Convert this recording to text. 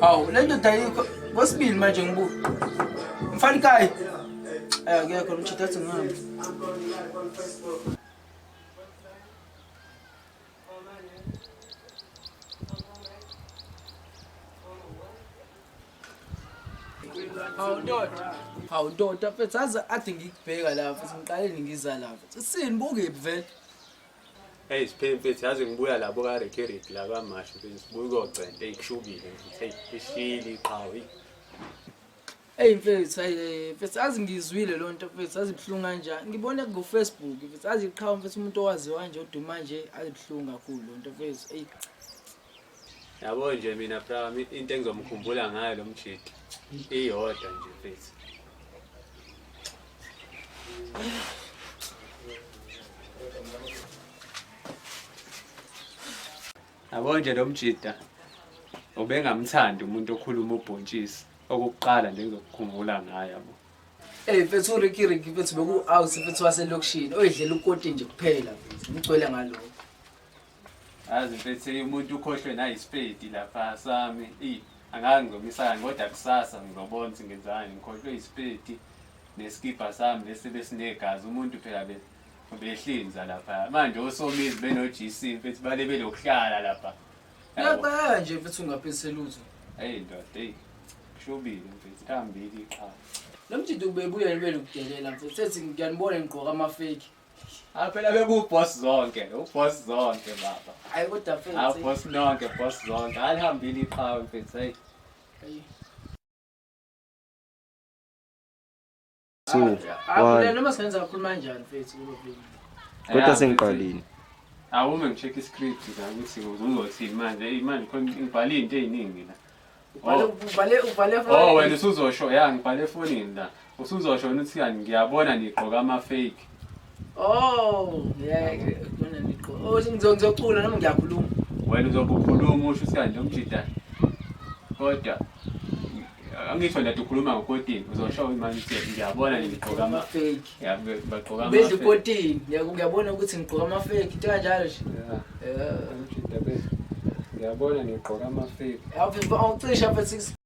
Hawu, le ndoda ayikho. Kwesibili manje ngibuka. Mfana ikhaya. Eh, akekho lo mjita athi ngihambe. Hawu ndoda. Hawu ndoda mfethu aze ade ngikubheka la mfethu ngiqale ngiza la mfethu. Sini bukephi vele? Hey Siphe mfethu yazi ngibuya labo ka Ricky Ricky la kaMashu mfethu sibuya ukuyocenta hey kushubile mfethu hey lishile iqhawe. Hey mfethu hey mfethu azi ngizwile lo nto mfethu azi buhlungu kanjani. Ngibone ku Facebook mfethu azi iqhawe mfethu umuntu owaziwa kanje oduma nje azi buhlungu kakhulu lo nto mfethu. Hey Yabo nje mina bra into engizomkhumbula ngayo lo mjidi iyodwa nje mfethu. Yabo nje lo mjida ubengamthandi umuntu okhuluma ubhontshisi okokuqala nje ngizokukhumbula ngayo yabo. Ey mfethu uRicky Ricky mfethu beku-out mfethu waselokishini oyidlela ukoti nje kuphela mfethu ngigcwele ngalokho. Yazi mfethu umuntu ukhohlwe nayisipedi lapha sami. Eyi angazi ngizomisani kodwa kusasa ngizobona ukuthi ngenzani. Ngikhohlwe isipedi nesikibha sami lesi besinegazi umuntu phela be behlinza lapha. Manje osomizi beno-GC mfethu bale belokuhlala lapha. Uyaqala nje mfethu ungaphethe lutho. Hey ndoda hey. Kushubile mfethu hambile iqhawe. Lo mjidi ubebuya belokudelela mfethu ethi ngiyanibona ngigqoka ama-fake. Ah phela bekuboss zonke, uboss zonke baba. Hayi kodwa mfethu. Ah boss nonke, boss zonke. Alihambile iqhawe mfethu hey. Two, Hayi one. noma singenza kakhulu kanjani mfethu kulo video. Kodwa sengiqalile. Awume ngi-check i-script la ukuthi uzothini manje. Hey manje khona ngibhale into ey'ningi la. Ubhale ubhale ubhale Oh wena usuzosho ya ngibhale efonini la. Usuzosho wena uthi yani ngiyabona nigqoka ama-fake. Oh, yeah, kona niqo. Oh, ngizocula noma ngiyakhuluma. Wena uzobe ukhuluma usho ukuthi kanje umjida. Kodwa angisho nje ukhuluma ngokotini uzosho manje ukuthi ngiyabona nigqoka ama fake. Ya bagqoka ama Bedla ukotini, ngiyabona ukuthi ngigqoka ama fake, into kanjalo nje. Yeah. Yeah. Umjida be. Ngiyabona nigqoka ama fake. Awucisha mfethu.